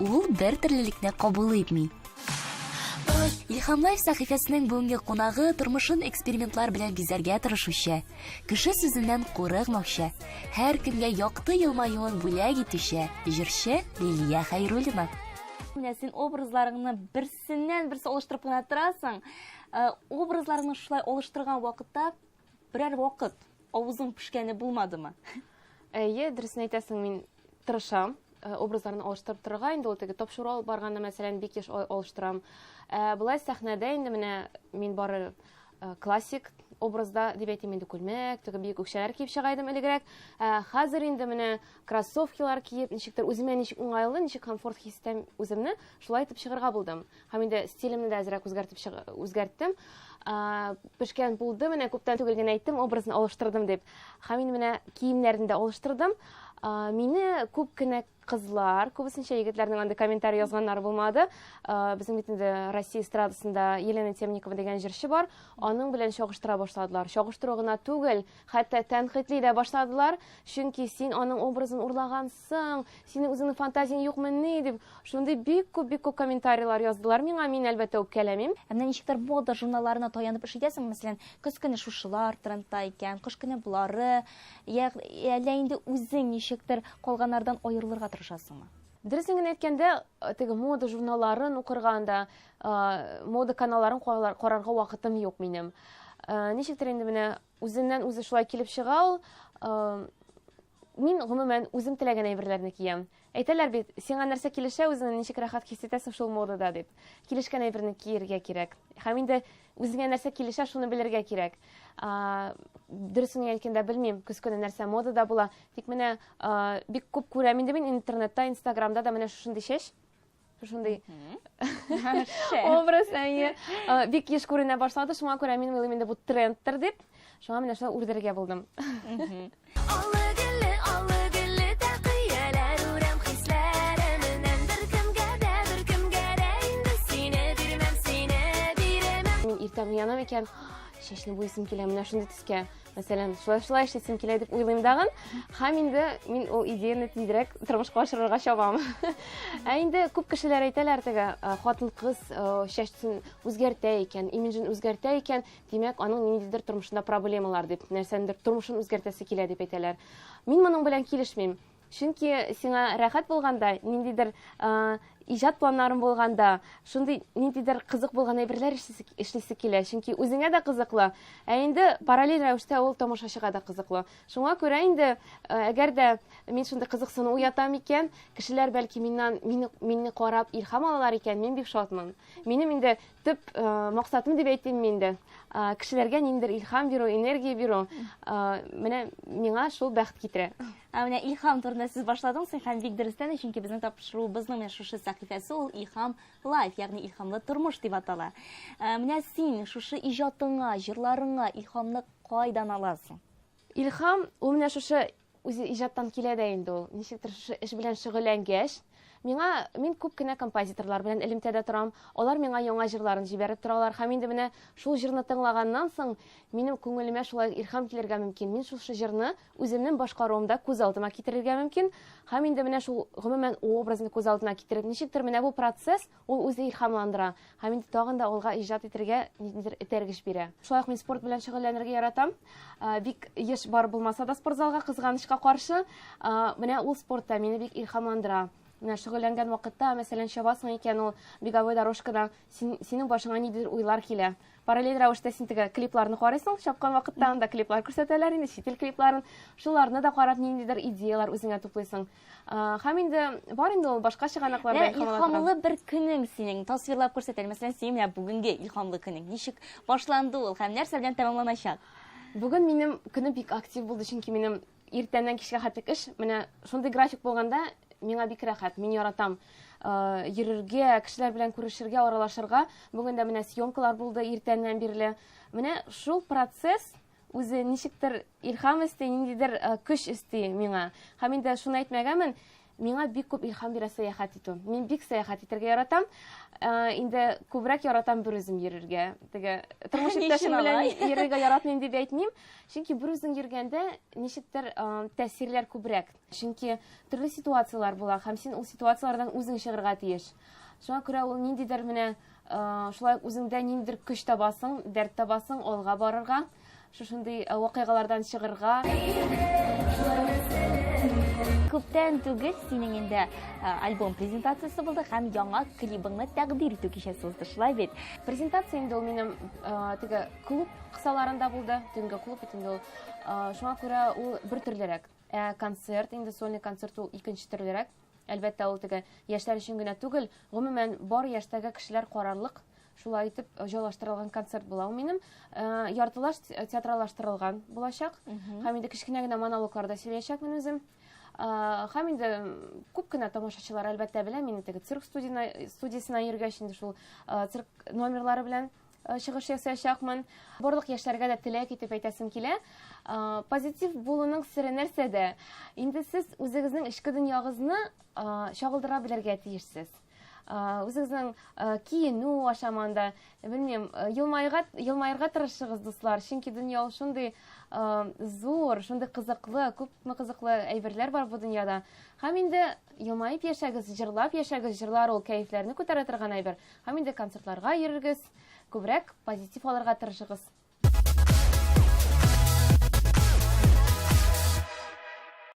Ул бер төрлелекне кабул итми. Илһам Лайф сәхифәсенең бүгенге кунагы тормышын экспериментлар белән бизәргә тырышучы, кеше сүзеннән курыкмаучы, һәркемгә якты елмаюын бүләк итүче җырчы Лилия Хәйруллина. Менә син образларыңны берсеннән берсе алыштырып кына торасың. Э, образларыңны шулай алыштырган вакытта берәр вакыт авызың пешкәне булмадымы? Әйе, дөресен әйтәсең, мин тырышам э, образларны алыштырып торырга. Инде ул теге тапшыру алып барганда, мәсәлән, бик еш алыштырам. Ә болай сәхнәдә инде менә мин бары э, классик образда дип әйтим инде, күлмәк, теге биек үкчәләр киеп чыга идем элегрәк. Ә хәзер инде менә кроссовкилар киеп, ничектер үземә ничек уңайлы, ничек комфорт хис итәм үземне, шулай итеп чыгарга булдым. Һәм инде стилемне дә әзрәк үзгәртеп үзгәрттем. Пешкән булды, менә күптән түгел генә әйттем, образны алыштырдым дип. Һәм инде менә киемнәрне дә алыштырдым. Мине күп кенә кызлар, күбесенчә егетләрнең андый комментарий язганнары булмады. Безнең бит инде Россия эстрадасында Елена Темникова дигән җырчы бар. Аның белән чагыштыра башладылар. Чагыштыру гына түгел, хәтта тәнкыйтьли дә башладылар, чөнки син аның образын урлагансың, синең үзеңнең фантазияң юкмыни дип, шундый бик күп, бик күп комментарийлар яздылар миңа. Мин, әлбәттә, үпкәләмим. Ә менә ничектер мода журналларына таянып эш итәсеңме? Мәсәлән, көз көне шушылар трендта икән, кыш көне болары, я әллә инде үзең ничектер калганнардан аерылырга тырышасыңмы? Дөресен генә әйткәндә, теге мода журналларын укырга анда, мода каналларын карарга вакытым юк минем. Ничектер инде менә үзеннән үзе шулай килеп чыга ул. Мин гомумән үзем теләгән әйберләрне киям. Әйтәләр бит, сиңа нәрсә килешә, үзеңне ничек рәхәт хис итәсең шул модада дип. Килешкән әйберне киергә кирәк. Һәм инде үзеңә нәрсә килешә, шуны белергә кирәк. Дөресен генә әйткәндә, белмим, көз көне нәрсә модада була. Тик менә бик күп күрәм инде мин интернетта, инстаграмда да менә шушындый чәч, шушындый образ, әйе, бик еш күренә башлады. Шуңа күрә мин уйлыйм инде бу трендтыр дип. Шуңа менә шулай үрдерергә булдым. Аллы-гөлле, аллы-гөлле тәкыяләр үрәм хисләремнән беркемгә дә, беркемгә дә инде сине бирмәм, сине бирмәм. Мин иртән уянам икән, чәчне буйыйсым килә, менә шундый төскә. Мәсәлән, шулай-шулай эшлисем килә дип уйлыйм дагын. Һәм инде мин ул идеяне тизрәк тормышка ашырырга чабам. Ә инде күп кешеләр әйтәләр теге, хатын-кыз чәч төсен үзгәртә икән, имиджын үзгәртә икән, димәк, аның ниндидер тормышында проблемалар дип, нәрсәнедер тормышын үзгәртәсе килә дип әйтәләр. Мин моның белән килешмим. Чөнки сиңа рәхәт булганда, ниндидер иҗат планнарың булганда, шундый ниндидер кызык булган әйберләр эшлисе килә. Чөнки үзеңә дә кызыклы, ә инде параллель рәвештә ул тамашачыга да кызыклы. Шуңа күрә инде, әгәр дә мин шундый кызыксыну уятам икән, кешеләр бәлки миннән, мине, мине карап илһам алалар икән, мин бик шатмын. Минем инде төп максатым дип әйтим инде, кешеләргә ниндидер илһам бирү, энергия бирү, менә миңа шул бәхет китерә. Ә менә илһам турында сүз башладың син һәм бик дөрестән дә, чөнки безнең тапшыруыбызның менә шушы сәхифәсе ул Илһам Лайф, ягъни илһамлы тормыш дип атала. Ә, менә син шушы иҗатыңа, җырларыңа илһамны кайдан аласың? Илһам ул менә шушы үзе иҗаттан килә дә инде ул. Ничектер шушы эш белән шөгыльләнгәч, миңа мин күп кенә композиторлар белән элемтәдә торам. Алар миңа яңа җырларын җибәреп торалар һәм инде менә шул җырны тыңлаганнан соң минем күңелемә шулай илһам килергә мөмкин. Мин шушы җырны үземнең башкаруымда күз алдыма китерергә мөмкин. Һәм инде менә шул гомумән образны күз алдына китереп, ничектер менә бу процесс ул үзе илһамландыра һәм инде тагын да алга иҗат итәргә ниндидер этәргеч бирә. Шулай ук мин спорт белән шөгыльләнергә яратам. Бик еш барып булмаса да спортзалга, кызганычка каршы, менә ул спорт та мине бик илһамландыра. Менә шөгыльләнгән вакытта, мәсәлән, чабасың икән ул беговой дорожкада, син, синең башыңа ниндидер уйлар килә. Параллель рәвештә син теге клипларны карыйсың, чапкан вакытта анда клиплар күрсәтәләр инде, чит ил клипларын. Шуларны да карап ниндидер идеялар үзеңә туплыйсың. Һәм инде бар инде ул башка чыганакларда илһам ала торган. Илһамлы бер көнең синең, тасвирлап күрсәт әле. Мәсәлән, синең менә бүгенге илһамлы көнең ничек башланды ул һәм нәрсә белән тәмамланачак? Бүген минем көнем бик актив булды, чөнки минем иртәннән кичкә хәтлек эш. Менә шундый график булганда миңа бик рәхәт, мин яратам йөрергә, кешеләр белән күрешергә, аралашырга. Бүген дә менә съемкалар булды иртәннән бирле. Менә шул процесс үзе ничектер илһам өсти, ниндидер көч өсти миңа. Һәм инде шуны әйтмәгәнмен, Миңа бик күп илһам бирә сәяхәт итү. Мин бик сәяхәт итәргә яратам. Э, инде күбрәк яратам бер үзем йөрергә. Теге тормыш иптәшем белән йөрергә яратмыйм дип әйтмим. Чөнки бер үзең йөргәндә ничектер э, тәэсирләр күбрәк. Чөнки төрле ситуацияләр була һәм син ул ситуацияләрдән үзең чыгарга тиеш. Шуңа күрә ул ниндидер менә э, шулай үзеңдә ниндидер көч табасың, дәрт табасың алга барырга. Шушындый э, вакыйгалардан чыгырга. Күптән түгел синең инде э, альбом презентациясе булды һәм яңа клибыңны тәкъдир итү кичәсе узды, шулай бит? Презентация инде ул минем э, теге клуб кысаларында булды, төнге клуб бит инде ул. Шуңа күрә ул бер төрлерәк. Ә концерт, инде сольный концерт ул икенче төрлерәк. Әлбәттә, ул теге яшьләр өчен генә түгел, гомумән бар яшьтәге кешеләр карарлык шулай итеп э, җайлаштырылган концерт була ул минем. Э, яртылаш театралаштырылган булачак. Һәм инде кечкенә генә монологлар да сөйләячәкмен үзем. Э, һәм инде күп кенә тамашачылар әлбәттә белә мине теге цирк студиясенә йөргәч инде шул цирк номерлары белән чыгыш ясаячакмын. Барлык яшьләргә дә теләк итеп әйтәсем килә. Позитив булуның сере нәрсәдә? Инде сез үзегезнең эчке дөньягызны чагылдыра белергә тиешсез. Үзегезнең киенү ашаманда, белмим, елмаерга, елмаерга тырышыгыз, дуслар, чөнки дөнья ул шундый зур, шундый кызыклы, күпме кызыклы әйберләр бар бу дөньяда. Һәм инде елмаеп яшәгез, җырлап яшәгез, җырлар ул кәефләрне күтәрә торган әйбер. Һәм инде концертларга йөрегез, күбрәк позитив алырга тырышыгыз.